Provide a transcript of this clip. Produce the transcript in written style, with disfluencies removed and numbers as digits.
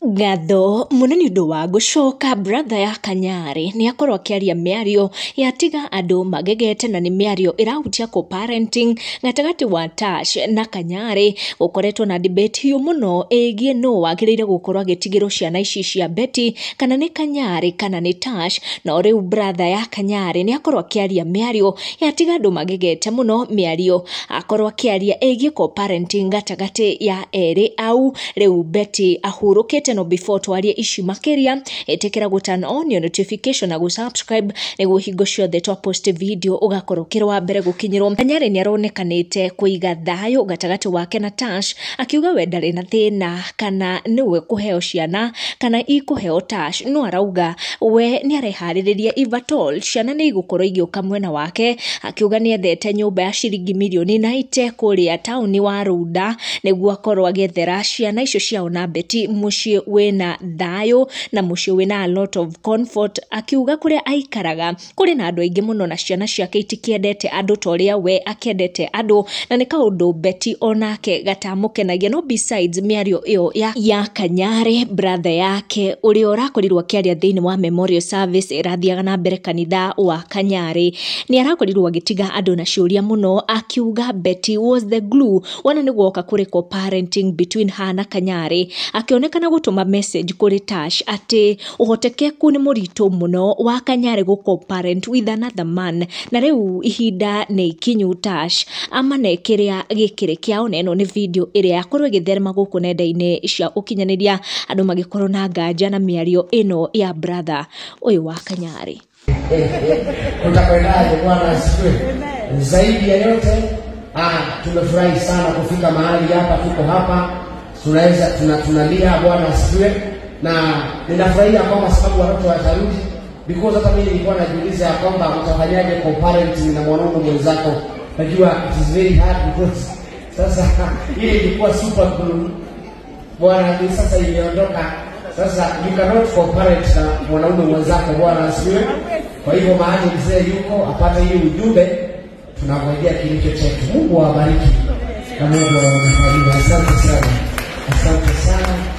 Ngatho mũno nĩ ũndũ wa gũcoka. Brother ya Kanyari nĩ akorwo akĩaria mĩario yatiga andũ magegete, na nĩ mĩario ĩrahutia co-parenting gatagatĩ wa Tash na Kanyari. Gũkoretwo na debate hiũ mũno ĩgiĩ nũ wagĩrĩire gũkorwo agĩtigĩrwo ciana ici cia Betty, kana nĩ Kanyari kana nĩ Tash. No rĩu brother ya Kanyari nĩ akorwo akĩaria mĩario yatiga andũ magegete mũno, mĩario akorwo akĩaria ĩgiĩ co-parenting gatagatĩ ya erĩ au. Rĩu Betty ahurũkĩte. No before twarie ici makĩria, ĩtĩkĩra gũ turn on your notification na gũ subscribe nĩguo hingo ciothe twa post video ũgakorwo ũkĩrĩ wa mbere gũkinyĩrwo. Kanyari nĩ aronekanĩte kũiga thayũ gatagatĩ wake na Tash, akiuga we ndarĩ na thĩna kana nĩwe kũheo ciana kana ikũheo Tash, no arauga we nĩ areharĩrĩria if at all ciana nĩ igũkorwo igĩũka mwena wake. Akiuga nĩ ethete nyũmba ya ciringi mirioni 90 kũrĩa taũni wa Runda nĩguo akorwo agĩethera ciana icio ciao na Betty mũciĩ wĩna thayũ na mũciĩ wĩna a lot of comfort. Akiuga kũrĩa aikaraga kũrĩ na andũ aingĩ mũno na ciana ciake itikĩendete andũ ta ũrĩa we akĩendete andũ, na nĩ kaũndũ Betty onake gatamũkenagia. No besides mĩario ĩyo ya Kanyari, brother yake ũrĩa ũrakorirwo akĩaria thĩinĩ wa memorial service ĩrathiaga na mbere kanitha wa Kanyari, nĩ arakorirwo agĩtiga andũ na ciũria mũno, akiuga Betty was the glue wona nĩ guoka kũrĩ co-parenting between her na Kanyari, akĩonekana gũtũma message kũrĩ Tash atĩ ũhotekeku nĩ mũritũ mũno wa Kanyari gũ co-parent with another man, na rĩu ihinda nĩ ikinyu Tash amane kĩrĩa gĩkĩrĩ kĩao. Na ĩno nĩ video ĩrĩa yakorwo ĩgĩtherema gũkũ nenda-inĩ cia ũkinyanĩria, andũ magĩkorwo na nganja na mĩario ĩno ya brother ũyũ wa Kanyari. Tutakwendaje? Bwana asifiwe. Zaidi ya yote, tumefurahi sana kufika mahali hapa, tuko hapa tunaweza tunalia. Bwana asifiwe. Na ninafurahia kwamba sababu watoto watarudi, because hata mimi nilikuwa najiuliza ya kwamba utafanyaje co-parenting na mwanaume mwenzako. Najua it is very hard because sasa ile ilikuwa super glue, bwana, ni sasa imeondoka. Sasa you cannot co-parent na mwanaume mwenzako. Bwana asifiwe. Kwa hivyo mahali mzee yuko apate hiyo ujumbe, tunangojea kilicho chetu. Mungu awabariki na Mungu awabariki. Asante sana, asante sana.